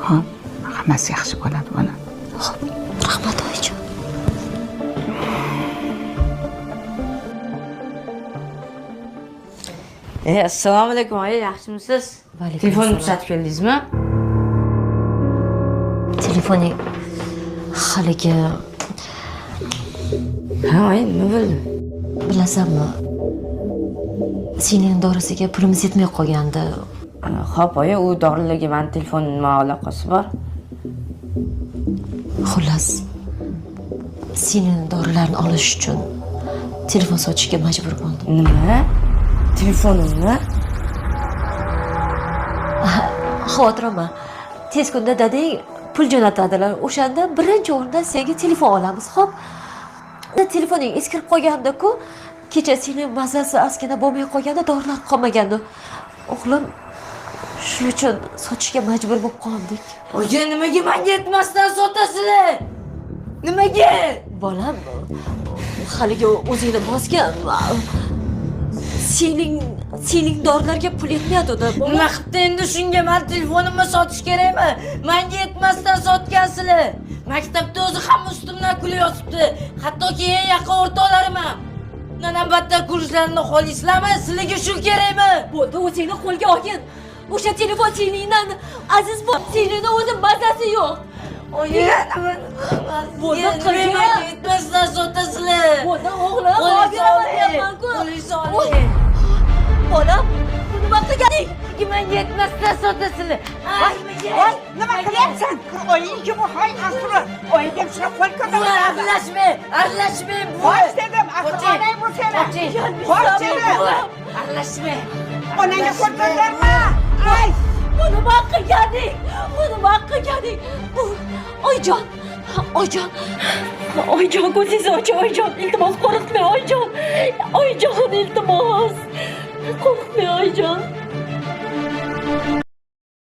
Xo'p, hammasi yaxshi bo'ladi, bolam. Xo'p, rahmat oyijon. Assalomu alaykum oyi, yaxshimisiz? Va alaykum Telefonni assalom. tuzatib keldingizmi? Telefoning haligi Ha, oyi, nima bo'ldi? Bilasanmi? Sening dorisiga pulimiz yetmay qolgandi. Xo'p, oyi, u dorilarga mani telefonim nima aloqasi bor? Xullas, sening dorilarni olish uchun telefon sotishga majbur bo'ldim. Nima? Telefonimni? Xavotir olma. Tez kunda dadang pul jo'natadilar. O'shanda birinchi o'rinda senga telefon olamiz, xo'p? Telefoning eskirib qolganda-ku, kecha seni mazasi ozgina bo'lmay qolganda dorilar qolmagandi. O'g'lim, shuning uchun sotishga majbur bo'lib qoldik. Oyi, nimaga menga aytmasdan sotasizlar? Nimaga? Bolam, haligi o'zingni bosgan. Sening dorilarga pul yetmayapti. Nima qilibdi endi shunga men telefonimni sotish kerakmi? Menga yetmasdan sotgansizlar. Maktabda o'zi hamma ustimdan kulayotibdi. Hattoki eng yaqin o'rtoqlarim ham. Undan ham battar kulishlarini xohlaysizlarmi? Sizlarga shu kerakmi? Bo'ldi, o'zingni qo'lga olgin. O'sha telefon seningdan aziz bu. Seningni o'zi mazasi yo'q. Oyi, Bo'ldi, nima qilgin. menga yetmasdan sotasizlar? Bo'ldi, o'g'lim, Qo'lingizni olib beraman oling. deyapman-ku. Qo'lingizni oling. Bolam, nima qilganing? Nima menga yetmasdan sotasizlar? Voy, voy, nima qilyapsan? Oying kim u? Hoy, asri. Oyingga shunaqa qo'l Buva, ko'taradi. aralashmang, aralashmang, buva. Qoch dedim, axir Qoching. onang bu seni. Qoching. Qoch dedim. Buva, aralashmang. Onangga qo'l ko'tarma. Ay, Bu nima qilganing? Bu nima qilganing? Bu Oyijon, oyijon, oyijon, ko'zingizni oching, oyijon, iltimos qo'rqitmang, oyijon. Oyijon, iltimos. Qo'rqitmang, oyijon.